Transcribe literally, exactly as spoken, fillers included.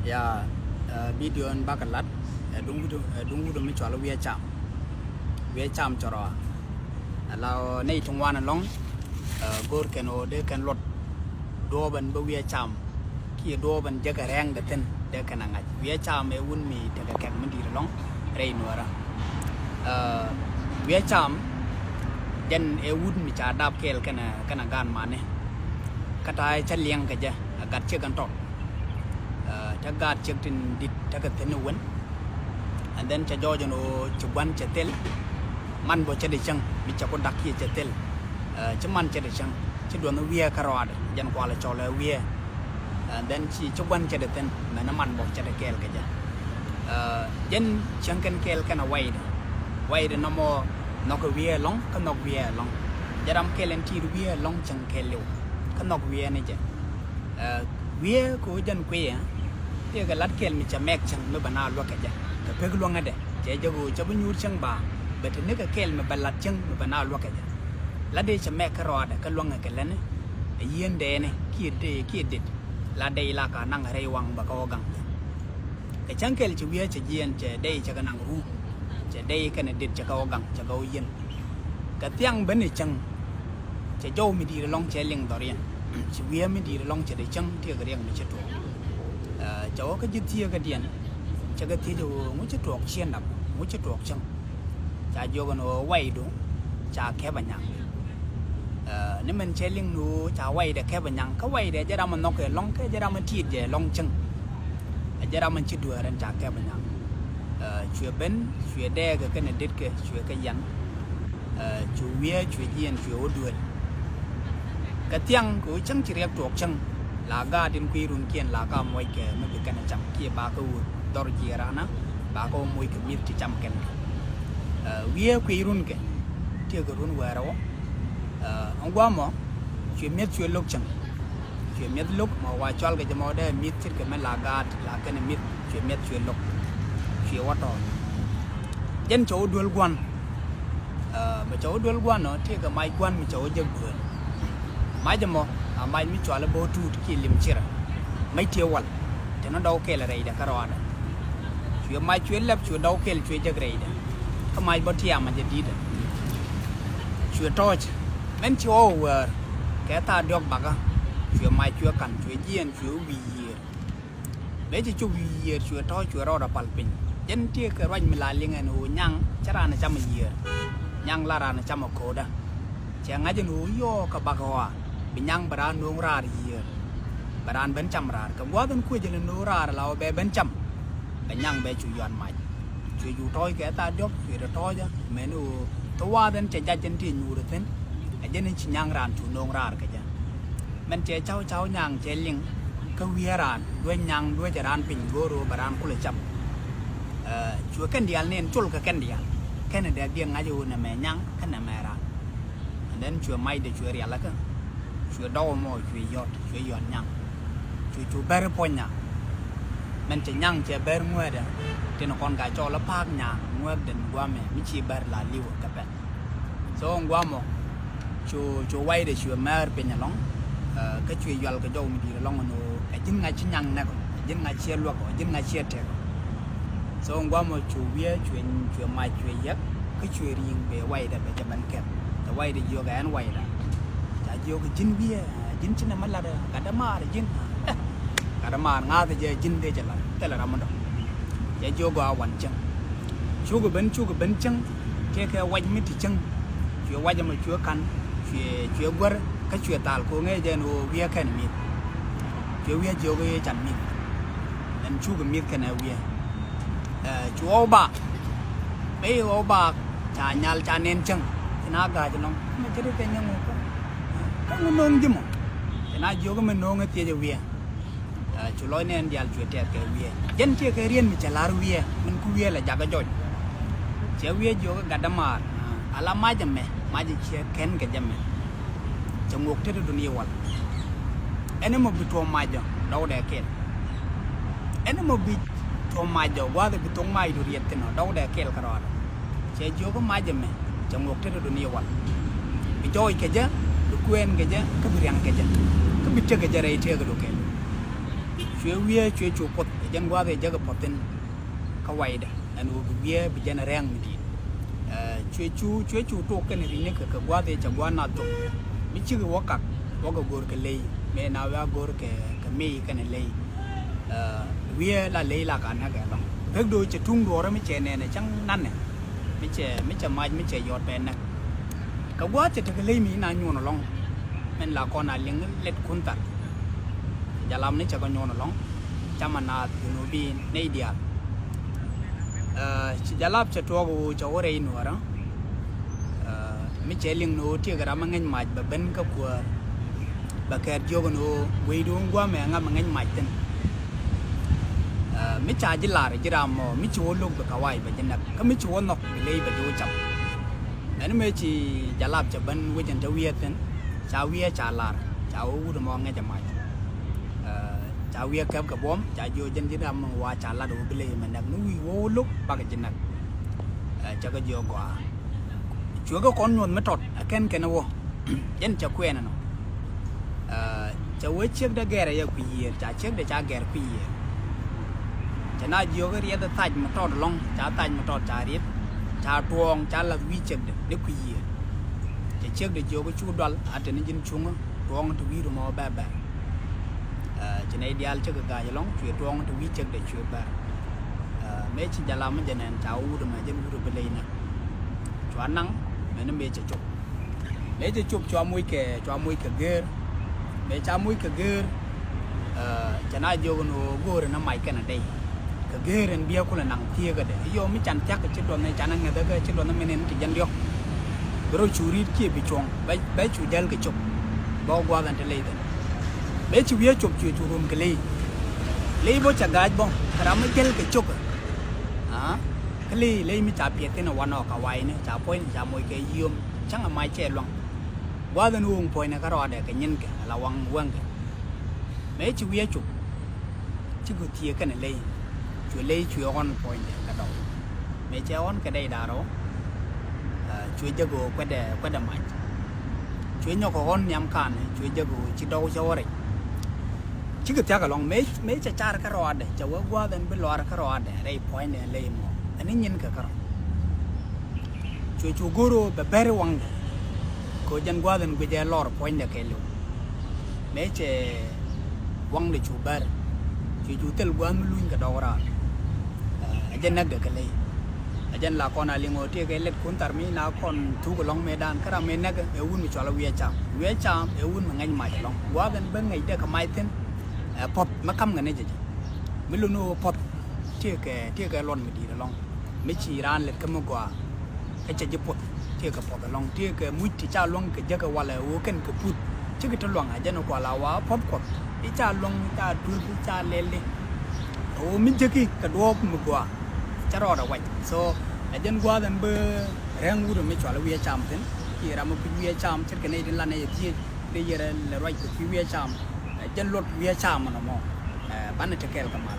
Ya, video in bakɛ lat ɛ duŋ wut, ɛ duŋ wut mi cɔal wi̱i̱ cam. Wi̱i̱ cam cɔrɔ a la nɛy ti ŋuan ɛlɔ̱ŋ. Go̱o̱r kɛn ɣöö dee kɛn luɔt duɔɔp ɛn bä wi̱i̱ cam kiɛ duɔɔp ɛn jekɛ rɛɛŋdɛ thi̱n dee kɛn a ŋa̱c. Wi̱i̱ cam ɛ wut mi tekɛ kɛk mi di̱i̱t ɛlɔ̱ŋ rɛy nuäärä. Wi̱i̱ cam jɛn ɛ wut mi ca dap kɛɛl kɛnɛ kɛnɛ gaan mani. Kä ta̱a̱ cä liɛŋ kɛ jɛ a gat ciek ɛn tɔt. Cä gaat ciek tin di̱t tekɛ thi̱n iwen. And then cɛ jɔɔc ɛn ɣöö ci gua̱n cɛ thil. Man bä cɛ di cäŋ mi cɛ ku dak kiɛ cɛ thil. Ci man cɛ di cäŋ ci duɔth wi̱i̱ kä rɔaadɛ jɛn kualɛ cɔl ɛ wi̱i̱. And then ci ci gua̱n cɛ di thi̱n mɛn man bä cɛ di kɛɛl kɛ jɛ. Jɛn cäŋ kɛn kɛɛl kɛn a waydɛ. Waydɛ nɔmɔ nhɔk wi̱i̱ ɛlɔ̱ŋ kä nhɔk wi̱i̱ ɛlɔ̱ŋ. Jɛ ram kɛɛl ɛn ti̱i̱t wi̱i̱ ɛlɔ̱ŋ cäŋ kɛɛl liw kä nhɔk wi̱i̱ ɛn jɛ. Wi̱i̱ kɛ ɣöö jɛn kui̱ ɛ tëëkɛ lat kɛl mi cɛ mɛk cäŋ mi bɛ na luäk kɛ jɛ kɛ pek luäŋädɛ. Cɛ jɛ ɣöö cɛ bi nyuur cäŋ ba bɛ te nikɛ kɛl mi bɛ lat cäŋ mi bɛ na luäk kɛ jɛ. Lat dee cɛ mɛk kä rɔɔdɛ kä luäŋɛ kɛ lätni ɛ yieen dɛɛni kiɛ dee kiɛ det. Lat dee la ka naŋ rɛy waŋ bɛ kä wä gaŋ thi̱n. Kɛ cäŋ kɛl ci wi̱i̱ cɛ jiɛɛn cɛ dee cɛ kɛ naŋ ruu. Cɛ dee kɛnɛ det cɛ kɛ wä gaŋ cɛ kɛ wä yiɛn. Kɛ thiaŋ ben i̱ cäŋ cɛ jɔw mi di̱i̱t ɛlɔ̱ŋ cɛ liŋ dhɔriɛn. Ci wi̱i̱ mi di̱i̱t ɛlɔ̱ŋ cɛ dee cäŋ tiɛɛk riɛk mi ci tuɔɔk. Cɛ wä kä ji̱ thieekädiɛn cɛ kɛ thiec ɣöö ŋu ci tuɔɔk ciɛ nap ŋu ci tuɔɔk cäŋ. Ca jiök ɛn ɣöö waydu ca kɛp a nyaŋ. Ni mɛn cɛ liŋ ni ɣöö ca waydɛ kɛp a nyaŋ kä waydɛ jɛ ram a nhɔk kɛ lɔ̱ŋ kɛ jɛ ram a tiit jɛ lɔ̱ŋ cäŋ. Ɛ jɛ ram a ci dueer ɛn ca kɛp a nyaŋ. Cuɛ ben cuɛ dɛɛkɛ kɛnɛ detkɛ cuɛ kɛ yan. Cu wi̱i̱ cuɛ jiɛn cuɛ wä duel. Kɛ thiaŋ kɛ wä cäŋ ci riɛk tuɔɔk cäŋ. La gaat in kui̱ runkiɛn la ka muɔc kɛ mi bi kɛn a cam kiɛ ba kɛ wä dhɔr jiɛ rana ba kɛ wä muɔc kɛ mi̱th ti cam kɛn kɛ. Wi̱i̱ kui̱ runkɛ tiɛ kɛ run wɛɛrɛ wä. Ɛn guamɔ cuɛ mi̱eth cuɛ lo̱k cäŋ. Cuɛ mi̱eth lo̱k mɔ wa cual kɛ jɛ mɔ dee mi̱th ce̱tkɛ mɛ la gaat la kɛn mi̱th cuɛ mi̱eth cuɛ lo̱k. Cuɛ wä tɔɔl jɛn cɛ wä duel gua̱n. Mɛ cɛ wä duel gua̱n ɔ tëëkɛ mac gua̱n mi cɛ wä jek duel. Mac ɛmɔ a mac mi cual bä wä tuut kiɛ lim cirɛ. Mac tiɛ wal tɛn wä dɔw kɛl rɛydɛ kä rɔaadɛ. Cuɛ mac cuɛ lɛp cuɛ dɔw kɛl cuɛ jek rɛydɛ. Kä mac bä tiam a jɛ di̱i̱dɛ. Cuɛ tɔɔc mɛn ci ɣɔw wäär kɛ thaar diɔ̱k bakä. Cuɛ mac cuɛ ka̱n cuɛ jiɛɛn cuɛ wi̱i̱ yiëër. Mëë ci cop wi̱i̱ yiëër cuɛ tɔ̱ cuɛ rɔɔdɛ pal piny. Jɛn tiëëkɛ ruac mi la liŋ ɛn ɣöö nyaŋ cä raan camɛ yiëër. Nyaŋ la raan camɛ ko̱o̱dä. Cɛ ŋa̱c ɛn ɣöö yɔɔk kɛ bak ɣɔaa bi nyaŋ bɛ raan no̱o̱ŋ raar yiëër. Bɛ raan ben cam raar kɛ gua̱a̱th ɛn kuecä ni no̱o̱ŋ raar la ɣöö bɛ ben cam. Bɛ nyaŋ bɛ cu yuan mac. Cuɛ cu tɔ̱ɔ̱c kɛ thaar diɔ̱k cuɛ te tɔ̱ɔ̱cä mɛn ɣöö thok waath ɛn cɛ jac ɛn ti nyuur ɛ thi̱n. Ɛ jɛn ɛn ci nyaŋ raan cu no̱o̱ŋ raar kɛ jɛ. Mɛn cɛ caw caw nyaŋ cɛ liŋ kä wi̱i̱ raan duec nyaŋ duec raan piny go̱o̱r ɣöö bɛ raan kulɛ cam. Cuɛ kɛn diaal ni ɛn col kɛ kɛn diaal kɛn dɛk diɛ ŋa̱c ɣöö nɛmɛ nyaŋ kä nɛmɛ raan. And then cuɛ macdɛ cuɛ rialikä cuɛ dɔw ɛmɔ cuɛ yɔt cuɛ yɔt nyaŋ. Cuɛ cu bɛr puɔ̱ny nyaŋ. Mɛn cɛ nyaŋ cɛ bɛr ŋuɛɛdɛ tin kɔn ka cɔl i̱ pa̱a̱k nyaŋ ŋuɛɛk den guamɛ mi ci bɛr la li̱w kɛ pɛn. So ɛn guamɔ cu cu waydɛ cuɛ mɛɛr piny ɛlɔ̱ŋ. Kä cuɛ yual kɛ jɔw mi di̱i̱t ɛlɔ̱ŋ ɛn ɣöö ɛ ji̱n ŋa̱c ci nyaŋ nɛk ɔ ɛ ji̱n ŋa̱c ciɛ luäk ɔ ɛ ji̱n ŋa̱c ciɛ tɛk ɔ. So ɛn guamɔ cu wi̱i̱ cuɛ cuɛ mac cuɛ yiɛk kä cuɛ ri̱i̱ŋ bɛ waydɛ bɛ jɛ ben kɛp. Tɛ waydɛ jiök ɛn wayda ca jiök ji̱n wi̱i̱ ji̱n ci nɛmɛ lat ɛ gat dämaar ji̱n. Gat dämaar ŋa̱th jɛ ji̱n dee jɛ lat thilɛ ram mi dɔ̱ŋ. Cɛ jiök gɔaa wan cäŋ. Cukɛ ben cukɛ ben cäŋ. Tëëkɛ wac mi ti cäŋ. Cuɛ wac ɛmɔ cuɛ ka̱n cuɛ cuɛ guär kä cuɛ thal ko̱ŋɛ jɛ ɛn ɣöö wi̱i̱ kɛn mi̱th. Cuɛ wi̱i̱ jiök i̱ can mi̱th. Ɛn cukɛ mi̱th kɛnɛ wi̱i̱. Cu ɣɔw baak mëë i̱ ɣɔw baak ca nyal ca nɛn cäŋ. Ci na ga̱a̱c ɛlɔ̱ŋ mɛ cɛ ri kɛ nyäŋ wä kä kä ŋu no̱o̱ŋ ji̱ mɔ. Ci na jiök mi no̱o̱ŋ i̱ thiec i̱ wi̱i̱. Cu lɔcni ɛn diaal cuɛ tɛth kɛ wi̱i̱ jɛn ciɛ kɛ riɛn mi cɛ la̱r wi̱i̱ min ku wi̱i̱ la jakä jɔc. Cɛ wi̱i̱ jiök i̱ gat dämaar ala mac ɛmɛ mac ɛ ciɛ kɛn kɛ jɛ mɛ. Cɛ ŋuɔk tetdun i̱ wal. Ɛn ɛmɔ bi tuɔ̱m mac jɔ dɔwdɛ kɛl. Ɛn ɛmɔ bi tuɔ̱m mac jɔ gua̱a̱th bi thoŋ macdu riɛth thi̱n ɔ dɔwdɛ kɛl kärɔɔdɛ. Cɛ jiök i̱ mac ɛmɛ cɛ ŋuɔk tetdun i̱ wal. Bi jɔɔc kɛ jɛ bi kuɛɛn kɛ jɛ kä bi riaŋ kɛ jɛ kä bi tëk kɛ jɛ rɛy tëëkdu kɛl. Cuɛ wiee cuɛ cu puɔth, ɛ jɛn gua̱a̱th ɛ jäk ɛ puɔth thi̱n. Kä waydɛ ɛn ɣöö bi wiee bi jɛn rɛ̈ɛ̈ŋ mi di̱i̱t. Ɛ, cuɛ cu, cuɛ cu tok kɛn ri̱ni kɛ, kɛ gua̱a̱th ɛ cɛ gua̱a̱th nath tok. Mi cikɛ wä kak, wä kɛ go̱o̱r kɛ ley, mëë na wä go̱o̱r kɛ, kɛ mey kɛnɛ ley. Ɛ, wiee la ley la ka näk ɛlɔ̱ŋ. Pek do̱ cɛ tuŋ duɔ̱ɔ̱rä mi cɛ nɛɛnɛ cäŋ nanɛ. Mi cɛ, mi cɛ mac, mi cɛ yɔt bɛ näk. Kɛ gua̱a̱th cɛ tekɛ ley mi na nyuɔn ɛlɔ̱ŋ. Min la kɔn a liŋ lɛt kun thar. Jalap ni cɛ kɛ nyuɔn ɛlɔ̱ŋ. Camɛ naath Junubin nɛy diaal. Ɛ, ci jalap cɛ tuɔɔk ɣöö cɛ wä rɛy nuɔ̱ɔ̱rä. Ɛ, mi cɛ liŋ ni ɣöö tiekɛ ram mi ŋäc mac bɛ ben kä kuäär. Bɛ kɛɛr jiök ni ɣöö wecdu gua̱a̱mɛ ŋa mi ŋäc mac thi̱n. Ɛ, mi ca ji̱ lar ji̱ ram mɔ mi ci wä lo̱k bɛ kɛ wac bɛ ji̱ näk kä mi ci wä nhɔk bi ley bɛ ji̱ wä cam. Ɛn mëë ci jalap cɛ ben wec ɛn te wiee thi̱n, ca wiee ca lar, ca wä wut ɛmɔ ŋäc ɛ mac. Ɛ, ca wiee kɛp kɛ buɔ̱m, ca jiök jɛn ji̱ ram mi wa ca lat wä bi ley mɛ näk ni wi̱i̱ wä wä lo̱k bakɛ ji̱ näk. Ɛ, cɛ kɛ jiök gɔaa. Cuɛ kɛ kɔn nyuɔ̱th mi tɔt ɛ kɛn kɛn wä. Jɛn cɛ kuɛɛn ɛnɔ. Ɛ, cɛ wee ciekdɛ gɛr ɛ yɛ kui̱ yiëër, ca ciekdɛ ca gɛr kui̱ yiëër. Cɛ na jiök riɛth ɛ thac mi tɔt ɛlɔ̱ŋ, ca thac mi tɔt ca riɛth, ca tuɔɔŋ, ca lath wi̱i̱ ciekdɛ ni kui̱ yiëër. Cɛ ciekdɛ jiök cu dual a te ni ji̱n cuŋä tuɔɔŋ te wi̱i̱ rumɔ bɛr bɛr. Ɛ, ci nɛy diaal cikɛ ga̱a̱c ɛlɔ̱ŋ, cuɛ tuɔɔŋ te wi̱i̱ ciekdɛ cuɛ bɛr. Ɛ, mëë ci jalap mi jɛ nɛn ca wut ɛmɛ jɛn wut ɛ bi ley nɛ. Cua naŋ, mɛn mëë cɛ cop. Mëë cɛ cop cua moc kɛ, cua moc kɛ geer. Mëë ca moc kɛ geer, ɛ, cɛ na jiök ni ɣöö go̱o̱r ɛn ɛ mac kɛn ɛ dey. Kɛ geer ɛn biɛ kulɛ naŋ thieekädɛ. Iyɔ mi can thia̱k kɛ ci duɔth ni can ɛ ŋäthä kɛ ci duɔth ni min in ti jɛn diɔ̱k. Bi rɔ cu ri̱t kiɛ bi cuɔ̱ŋ, bɛ, bɛ cu jäl kɛ cop. Bä gua̱a̱th ɛn te ley thi̱n. Mëë ci wiee cop cuɛ cu rum kɛ ley. Ley bä cɛ ga̱a̱c bä, kɛ ram mi jäl kɛ cop. Aa, kä ley, ley mi ca piɛth thi̱n ɛ wanɔ ka wa̱i̱ni, ca puɔ̱nyni, ca moc kɛ yio̱m, cäŋ ɛ mac cɛ lua̱ŋ. Gua̱a̱th ɛn ɣööŋ puɔ̱nydɛ kä rɔɔdɛ kɛ nyinkɛ ala waŋ wäŋkɛ. Mëë ci wiee cop, cikɛ thiëëk kɛnɛ ley. Cuɛ ley cuɛ ɣɔn puɔ̱nydɛ kɛ dɔw. Mëë cɛ ɣɔn kɛ dɛy da̱rɔ, ɛ, cuɛ jäk ɣöö kuɛtdɛ, kuɛtdɛ mac. Cuɛ nyɔk kɛ ɣɔn nhiam ka̱n, cuɛ jäk ɣöö ci dɔw cɛ wä rɛc. Cikɛ thia̱k ɛlɔ̱ŋ, mëë, mëë cɛ car kä rɔɔdɛ, cɛ wee gua̱a̱th ɛn bi lɔaar kä rɔɔdɛ, rɛy puɔ̱nydɛ ley mɔ. Ɛn ni nyinkɛ kä rɔ. Cuɛ cu go̱r ɣöö bɛ bɛr i̱ waŋdɛ. Kɛ ɣöö jɛn gua̱a̱th ɛn guic ɛ lɔr puɔ̱nydɛ kɛɛliw. Mëë cɛ waŋdɛ cu bɛr. Cuɛ cu thil gua̱a̱th mi luny kɛ dɔk raar. Ɛ, ɛ jɛn näkdɛ kɛ ley. Ɛ jɛn la kɔn a liŋ ɣöö tëëkɛ lɛt kun thar mi na kɔn thuk ɛlɔ̱ŋ mëëdan. Kä ram mëë näk ɛ wun mi cɔal ɛ wiee cam. Wiee cam ɛ wun mi ŋäc mac ɛlɔ̱ŋ. Gua̱a̱th ɛn bä ŋäcdɛ kɛ mac thi̱n. Ɛ puɔ̱th mi ka̱m kɛ ni jɛ jɛ. Mi luni ɣöö puɔ̱th. Tëëkɛ, tëëkɛ luɔt mi di̱i̱t ɛlɔ̱ŋ. Mi ci raan lät kä mi gɔaa. Kä cɛ ji̱ puɔth, tëëkɛ puɔth ɛlɔ̱ŋ, tëëkɛ muc ti ca luäŋ kɛ jäkä walɛ ɣöö kɛn kɛ put. Cikɛ ti luaŋ a jɛn kual a wa puɔth kuɔth. I̱ ca luäŋ, i̱ ca duth, i̱ ca lɛli. Ɣöö mi jäki kɛ duɔɔp mi gɔaa. Cä rɔɔdɛ wac. So, ɛ jɛn gua̱a̱th ɛn bä rɛ̈ŋ wut ɛn mi cɔal i̱ wiee cam thi̱n. Ci ram mi kui̱ wiee cam, ce̱tkɛ nɛy tin lan ɛ yɛ thiec. Dee yɛrɛ lɛ ruac kɛ kui̱ wiee cam. Ɛ jɛn luɔt wiee cam ɛn ɛmɔ. Ɛ, banɛ te kɛɛl kɛ mal.